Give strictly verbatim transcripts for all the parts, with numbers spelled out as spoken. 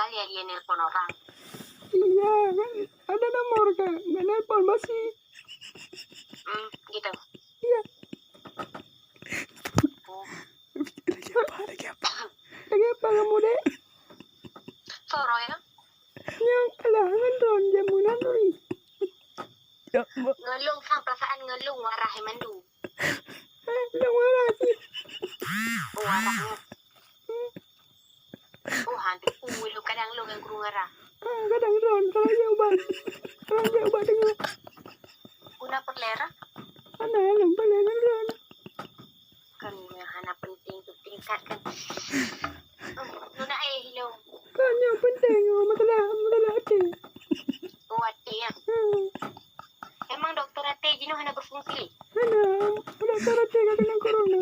Kali ya dia nelpon orang. Iya, kan? Ada nomor, kan? Nggak nelpon, masih. Hmm, gitu. Iya. Oh. Lagi apa? Lagi apa? Lagi apa kamu, Dek? Soro, ya? Nyang alah ngon ron jamunan, ui. Ya, Mak. Ngelung sang perasaan ngelung warah mandum. Eh, ngelung warah sih. Oh, warah. Hmm. Oh, hantu pui lu kadang lu ngon guru ngara. Ah, kadang ron, kalau dia ubat. Kalau dia ubat dengar. Guna perlera? Ana, lom perlera ron. Kan yang hana penting tu tingkat kan. Oh, lu nak eh lu. Kan yang penting, oh, masalah, masalah hati. Oh, hati ya. Hmm. Emang doktor hati jinoe hana berfungsi? Hana, doktor hati ka kena corona.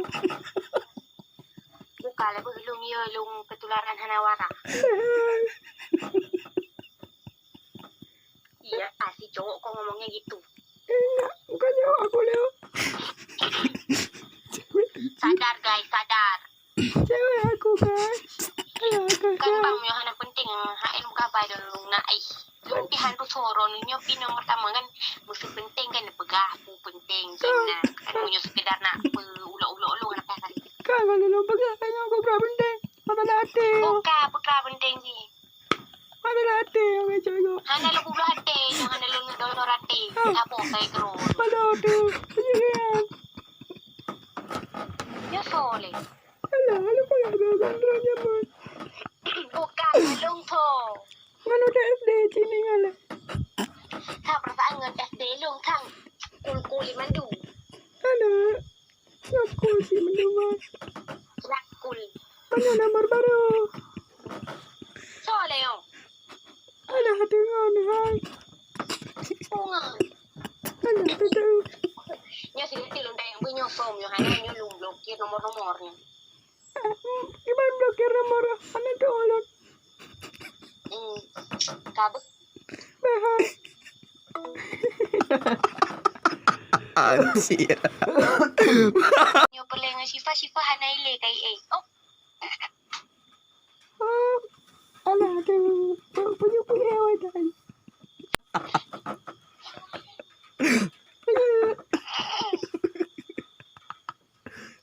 Buka lah, beuh, lôn, ya, lôn ketularan hana warah. Iya, ah, si cowok kok ngomongnya gitu. Enggak, bukan cowok aku, Leo. Sadar, guys, sadar. Cewek aku, guys. Alah, kakak. Kan bang, nyoe hana penting, H N buka apa dulu, nak, ih. Lôn pih han peusoro nyoe pih nomor pertama kan, meusti penting kan peugah peue penting kan. Kan meunyoe sekedar nak peu-, ulok-ulok lôn nak peugah kan. Kan kalau lôn peugah kan nyoe peue penting. Apa nak hati? Bukan peue penting jih. Apa nak hati, orang cakap. Hana lôn peugah hati, nyoe hana lôn donor hati. Apa saya terus? Pada tu. Iya. Nyoe soleh. Alah, alah, payah dah, dah, dah nyaman. Bukan, lôn tho. Ngon udah S D cini ngalah. Ha, perasaan ngon S D lôn kan. Kul-kul mandu. Alah, ngakul si mandu, Mak. Ngakul. Mana nomor baru? Soleh, oh. Alah, deungon hai. Deungon. Alah, deungon. Nyoe seuti lôn dayang beuh nyoe som nyoe hana nyoe lôn blokir nomor-nomor nyoe. Eh, hmm, kiban blokir nomor hana teuolot. Hmm, ka beuh. Beuh hai. Anjir. Nyoe peureulèe ngon Syifa, Syifa hana ilèe ka i ék. Oh. Oh, alah, aduh. Peue-, peue-, peue-, awai dah.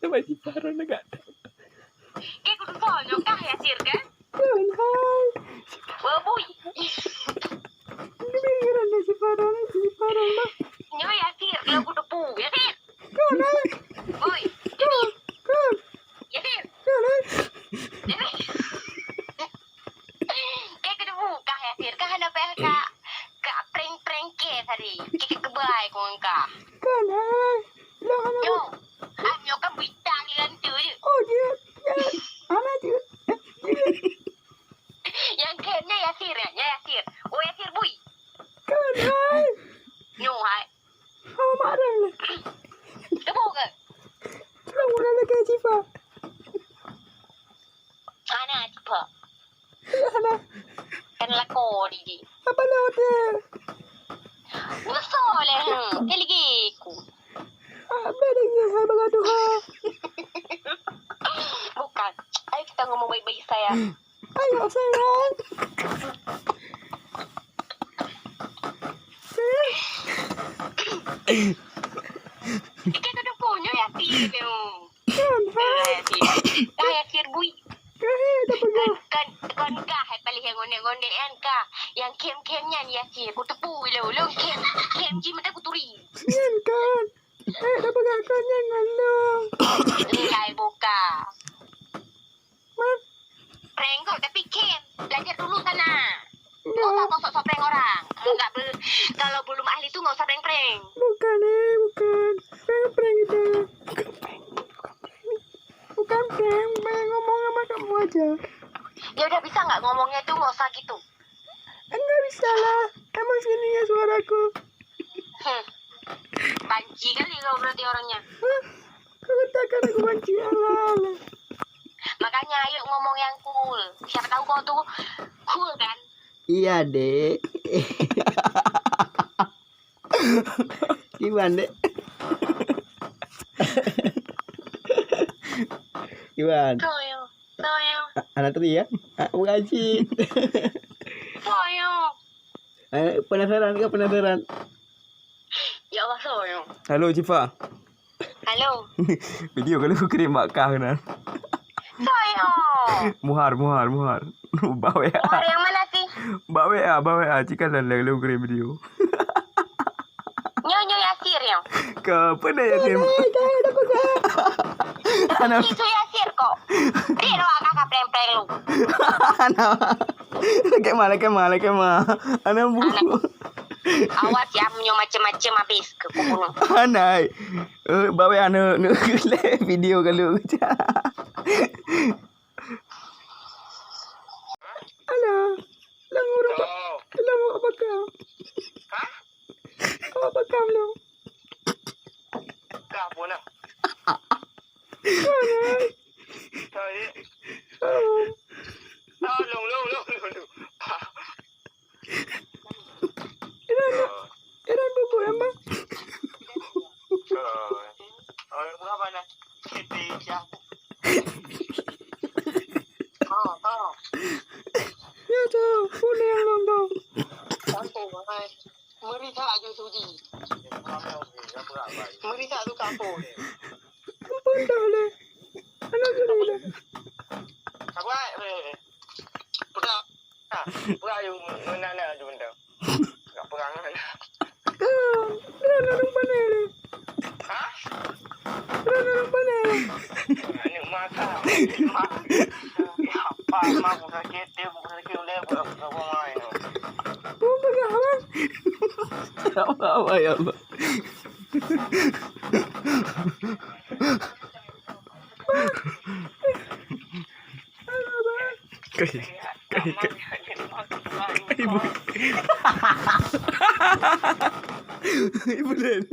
Sampai si Farhan agak. Kek kudu soal nyoe kah Yasir kan? Kan, hai. Wah, bui. Ini pikiran dari si Farhan, si Farhan mah. Nyoe Yasir, kalau kudu pu, Yasir. Kan, hai. Bui. Kan, kan. Yasir. Kan, hai. Yasir. Kek kudu pu kah Yasir, kah hana payah ka, ka prank-prank kek tadi. Kek kebai kong kah. Kan, hai. Lah, hana. Nyoe. Hai, nyoe kan berita ni kan tu je. Oh, je. Ya. Hana je. Nyang khem nyan Yasir, nyan Yasir. Oh, Yasir bui. Kan, hai. Nyoe, hai. Hao marah lah. Temu ke? Temu lah lagi Syifa. Hana Syifa. Hana. Kan lako di di. Apa lo dia? Musuh lah. Kali giku. Ah, beda ni, hai, bagaduh, ha. Bukan. Ayo kita ngomong baik-baik, sayang. Ayo, sayang. Ikan ada punya ya, Pi, tu. Kan, hai. Eh, Pi. Dah ya, Pi, bui. Kan, hai, ada pegang. Kan, kan, kan, kah, hai, paling yang ngonek-ngonek, kan, kah. Yang kem-kem nyan, ya, Pi. Aku tepu, lo, lo, kem, kem, ji, mata aku turi. Nyan, kan. Eh, dah pegang kan nyan ngon lôn. Nilai buka. Man. Prank kok, tapi kem. Belajar dulu sana. Nggak. Nggak usah sok-sok prank orang. Nggak be-, kalau belum ahli tuh nggak usah prank-prank. Bukan, eh, bukan. Prank, prank itu. Bukan prank, bukan prank. Bukan prank, main ngomong sama kamu aja. Ya udah, bisa nggak ngomongnya tuh nggak usah gitu? Enggak bisa lah. Emang sini ya suaraku. Hmm. Banci kali kau berarti orangnya. Hah? Kau katakan aku banci, alah, alah. Makanya ayo ngomong yang cool. Siapa tahu kau tuh cool kan? Iya, Dek. Gimana, Dek? Gimana? Cool. Soe? Anak teri ya? Ah, bukan cit. Soe nyoe? Eh, penasaran ke penasaran? Ya Allah, soe nyoe? Halo, Cifa. Halo. Video kalau kirim bak kah kena. Soe nyoe? Muhar, Muhar, Muhar. Bak W A. Muhar yang mana sih? Bak W A, bak W A. Cik Kalan lalu kirim video. Nyoe, nyoe Yasir nyoe. Ke apa dah Yasir? Anak Itu Yasir kok. Dia doa kakak pleng-pleng lu. Anak. Lakek ma, lakek ma, lakek ma. Anak bu. Anak. Awas ya, meunyoe macam-macam habis ke kubunuh. Anak. Eh, bawa anak, nak video kalau. Alah, lang urang pa-, lang awak pakam. Hah? Awak pakam long. Kah pun lah. Sorry. Oh. Oh, long, long, long, long, long. Iran, Iran bubuk yang bang. Oh, berapa nak? Kita siapa? Oh, oh. Ya tu, boleh yang long dong. Kampung, hai. Meri tak aju tu ji. Meri tak tu kampung. Ampun dah leh. Anak guru dah. Apa? Pegang. Ha, pegang aju menana aju benda. Enggak pegang kan? Kan, kan orang pandai leh. Hah? Kan orang pandai leh. Anak makan. Apa mak sakit dia bukan sakit boleh buat apa main. Bukan apa. Ya Allah, ya Allah. Kai, kai, kai. Ibu. Ibu dan.